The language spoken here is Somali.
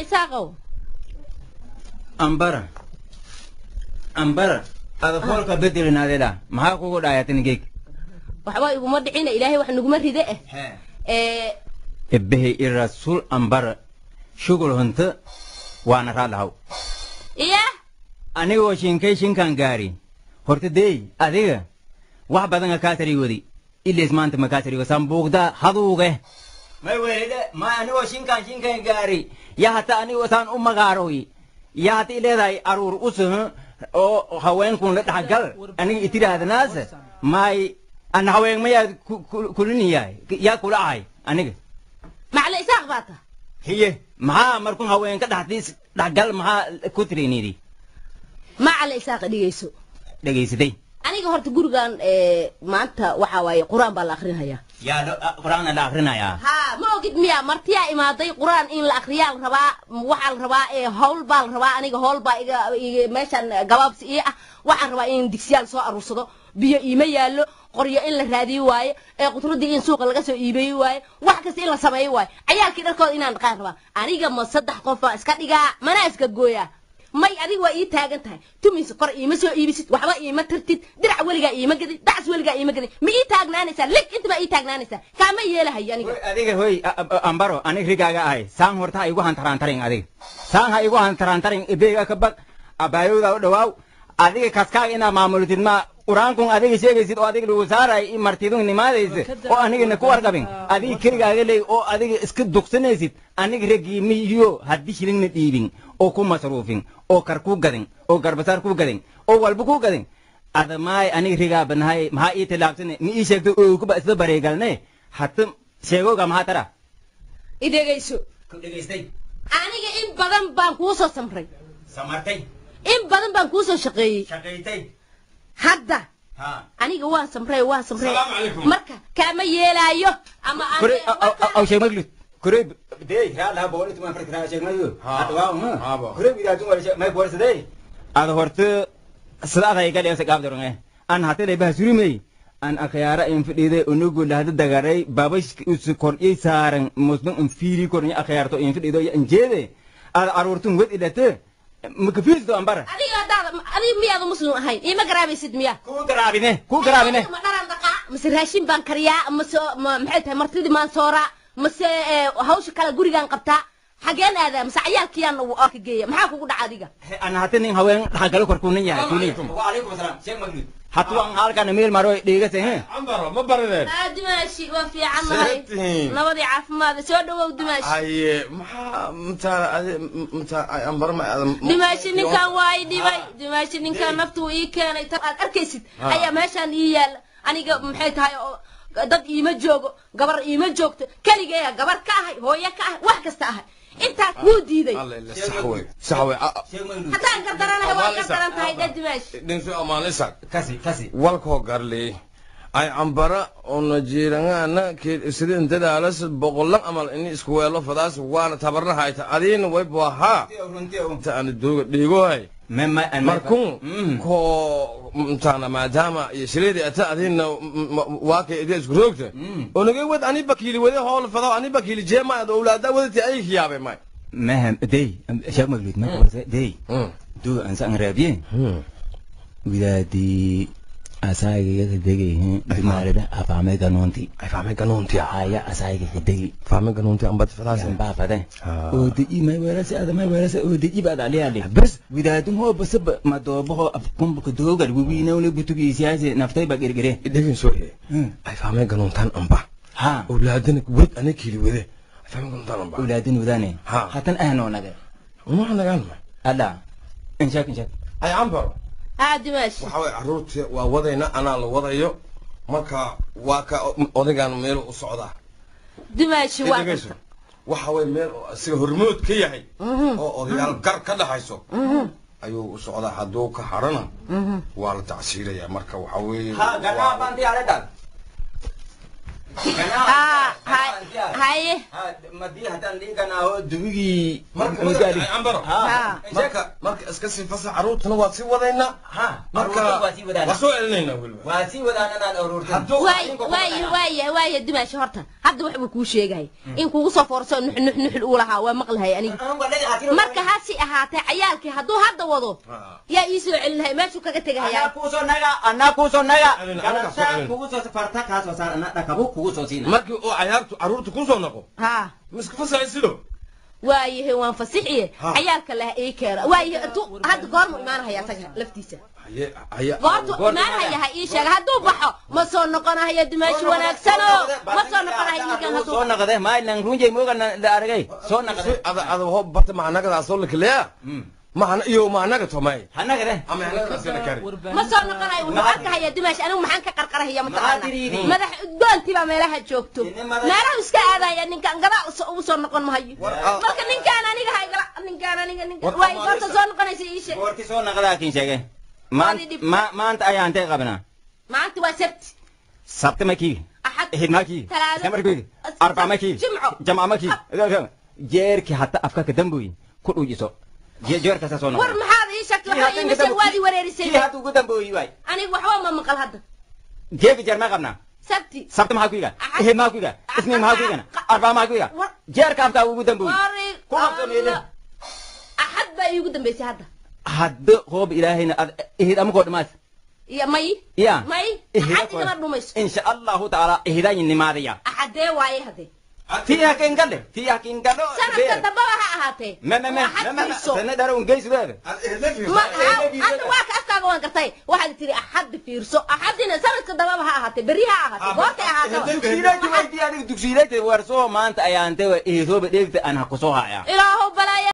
Macalin Isaaqow. Ambara ambara ada foolka bedelinaadela maxaa kugu dhaayatan geeg? Waxba iguma dhicina, Ilaahay wax naguma ride eh. Ee Ebbehe irasuul ambara shugul hunta waana raadlahaw. Iya. Anigoo shinkay shinkan gaari horta dey adiga wax badan kaa tarigoodi ilees maanta ma kaa tarigo sambuugda haduuge may weelide ma anigoo shinkan shinkan gaari ya hata anigoo saan u magaaroy ya hata ileedahay aruur usuh oo haweenkun la dhexgal aniga itirahdanaas may an haween mayaa kuliniyahay yaa kula ahay aniga. Macalin Isaaq baa ta. Hiye maxaa markun haweenka dhexdiis dhexgal maxaa ku tirinidi? Macalin Isaaq, dhigayso. Dhegaysatay. Aniga horta gurigan maanta waxaa waaye Qur-aan baa la akrinhayaa. Yaa Qur-aana la akrinayaa? Ha, ma ogid miya? Martiyaa imaaday, Qur-aan in la akriyaa la rabaa. Waxaa la rabaa hawl baa la rabaa. Aniga hawl baa iga meeshan gabaabsi ii ah. Waxaan rabaa in digsiyaal soo aruursado, biyo iima yaallo, qoryo in la raadiyo waaye, ee qudradii in suuqa laga soo iibeeyo waaye, wax kasta in la sameeyo waaye, cayaalkii dharkooda inaan dhaqaan rabaa. Aniga ma saddex qof baa iska dhigaa mana iska gooyaa? May, adiga waa ii taagan tahay, tumis kor iima soo iibisid, waxba iima tartid, dirac weligaa iima gadin, dacas weligaa iima gadin. Ma ii taagnaanaysaa? Lig inta baa ii taagnaanaysaa? Kaama yeelahayo aniga. Adiga hoy ambaro, aniga rigaaga ahay saan horta ha igu hantaraantarin. Adiga saan ha igu hantaraantarin, ebeega ka bag abaayowda u dhawaaw. Adiga kaskaaga inaa maamultid ma qur-aankun adiga sheegaysid oo adiga lagu saaray i martidun nimaadaysa oo anigana ku warqabin, adiga keligaaga leey oo adiga iska dugsanaysid. Aniga raggii miyo haddii shilingna dhiibin oo ku masruufin oo kar ku gadin oo garbasaar ku gadin oo walba ku gadin adamaay aniga rigaa banahay maxaa ii tilaabsane? Ma ii sheegto oo kuba isla bareegalne hata sheegooga maxaa tara? Idhegayso. Ku dhegaystay. Aniga in badan baan kuu soo samray. Samartay. In badan baan kuu soo shaqeeyey. Shaqaytay. Hadda ha aniga waan samray, waan samray. Salaamu calaykum. Marka kaama yeelaayo ama kure aw sheeg maglud kure dey raalaha booli tuma farkira sheeg maglud hada waa Ha, bo. Kure widaadun wala sheeg may boorsaday ada horta sida aday gal ee gaab dornge an hata le bah surimay an akhyaara in fadhiiday unugu lahada dagaray babash us kordhiyay saaran muslim in fiiri korni akhyaarto in fadhiido injeede ada aruurtun wad ilate makafiirto ambara. Adiga haddaada adiga miyaadu muslim ahayn? Iima garaabaysid miya? Ku garaabine, ku garaabine. Ma dharan dhaqaa mase raashin baan kariyaa mase maxay tahay martidii maan sooraa mase hawsha kale gurigaan qabtaa? Xageen aadaa mase cayaalkiyaan ka geeya? Maxaa kugu dhaca adiga? Ana hata nin haween dhaxgalo korkuunin yahay. Salaamu calaykum. Wa salaam sheeg maglud hatu an halkan meel maro dhigase he. Cambaro, ma barideen? Dimaashi, waa fiican nahay. Seetihiin. Nabadii caafimaad, soo dhawow dimaashi. Haye, maxaa mtaa adi mtaa ay ambaro ma adan? Dimaashi, ninkan waa i dhibay. Dimaashi, ninkan naftu ii keenay. Tan aad arkaysid ayaa meeshaan ii yaalla. Aniga maxay tahay oo dad iima joogo, gabar iima joogto, keligeeya gabar ka ahay, hooyo ka ahay, wax kasta ahay. Intaas wuu diiday. Alla ila sax wey, sax wey. Sheeg maglud. Haddaan gardaranahay waa Amaal Isaaq. gardaran tahay dhe dimaashi. Dhinso amaan Isaaq. Kasi kasi. Walkoo garli ay ambara oo najiirangana sidin dadaalas boqolan amal ini isku weelo fadaas waana tabarna hayta adiina way buahaa inta aan dooga dhiigohay mema markun ko mtaana maadaama iyo shileedi ata adiina waa kay idin isku roogta onagay wad ani bakiili wade hool fado ani bakiili jeema ad owlaada wadati ay kiyaabay may. Mehem dey sheeg maglud ma korse dey duga ansa an raabiye widaadi asaagiga ka degay dumaalida afaamay ganoonti. Ay fahmay ganuunti. Haya asaagiga ka degi. Fahmay ganuunti ambad fadaas. Baa fade oo deji may weerase ada may weerase oo deji baad aliyaali. Bes. Widaadun hoo basab madoobaho afkumbuka doogal wiwiinawle butugiisiyaase naftay ba gergere. Dhegin soo ay fahmay ganuuntaan amba ha owlaadana wad ani kiili wade ay fahmay ganuuntaan amba. Awlaadin wadaane. Ha. Hatan ahnoo naga. Waxaa nagaan ma. Alla inshaak inshaak. Ay ambaro. Haa dimaashi. Waxa way carruurta waa wadayna, anaa la wadayo. Marka waa ka odaygaan meel u socdaa. Dimaashi waa dhegeyso, waxa way meel oo asiga hormood ka yahay oo odayaal gar ka dhaxayso ayuu u socdaa. Hadduu ka harana waa la tacsiirayaa. Marka waxa weeye ha ganaa banti aledal. Ha. Haye madii haddaan dhiiganaaho dubigii Ambaro marka marka iska sii fasax caruurtana waa sii wadaynaa marka waa sii wadaanaa waa soo celinaynaa weliba waa sii wadaananaan aruurtan waay waay waay waay dimaashi horta hadda wax buu kuu sheegay in kugu soo foorso nux nux nuxul uu lahaa waa maqlahay aniga marka hasi ahaatee cayaalkii hadduu hadda wado yaa ii soo celinahay meeshuu kaga tegahayaa anaa kuusoo naga anaa kuusoo naga galasaan kugu soo farta kaa soo saar anaa dhakabu kugu soo siina markii uu cayaartu caruurta ku soo noqo ha miska fasaxaysido waayahay waan fasixiye cayaalka lah ii keena waayahay intuu hadda goormu imaanahaya asaga laftiisa goortu imaanahaya ha ii sheega hadduu baxo ma soo noqonahaya dimaashi wanaagsano ma soo noqonahaya ninkan hadduu soo noqde maaylan runjay moogan la aragay soo noqde ada ada ho barta maanagadaasoo lakaleya mahana iyo maanaga tomay hanagade ama hanagadaasoo kari ma soo noqonayo wuxuu arkahaya dimaash anigu maxaan ka qarqarahaya mataqaana madax udgoontii baa meelaha joogto meelaha iska aadaya ninkan gadaal ugu soo noqon mahayo marka ninkaan aniga haygala ninkaan aniga ninkaan waay goorta soo noqonaysa ii sheeg goorti soo noqdaa kin sheege maanta ayaan intay qabnaa maanta waa sabti sabti makii axad ihid makii talaado makii arbac makii jimco jamca makii jeerkii hata afka ka damboy ku dhuujiso jeerkaasa soo war maxaad ii sheegtay waxba iima sheeg waad ii wareerisay kii hadda ugu dambeeyey waay aniga waxba ma maqal hadda jeerka jeer maa qabnaa sabti sabti maxaa ku iga ihid maxaa ku iga isniin maxaa ku igana arbac maxaa ku iga jeerka afkaa ugu dambeeyey ku qabso meele axad baa iigu dambeysay hadda hadda hoob ilaahayna ad ihid ama koo dhamaas ya may ya may axad igama dhumayso insha allahu tacaala ihidaan nimaadaya axadee waaye hadee fiiha kingalle fiiha kingallo sanadka dambaba ha ahaatee me me me me sana daro ungeysudeeda hadda waa ka afkaaga waan gartay waxaad tiri axad fiirso axadina sanadka dambaba ha ahaatee berri ha ahaatee goortay ahaataba dugsiilayta weydii adiga dugsiilayta warsoo maanta ayaante ihidooba dheegta aan ha kusoo haya ilaahow balaaya.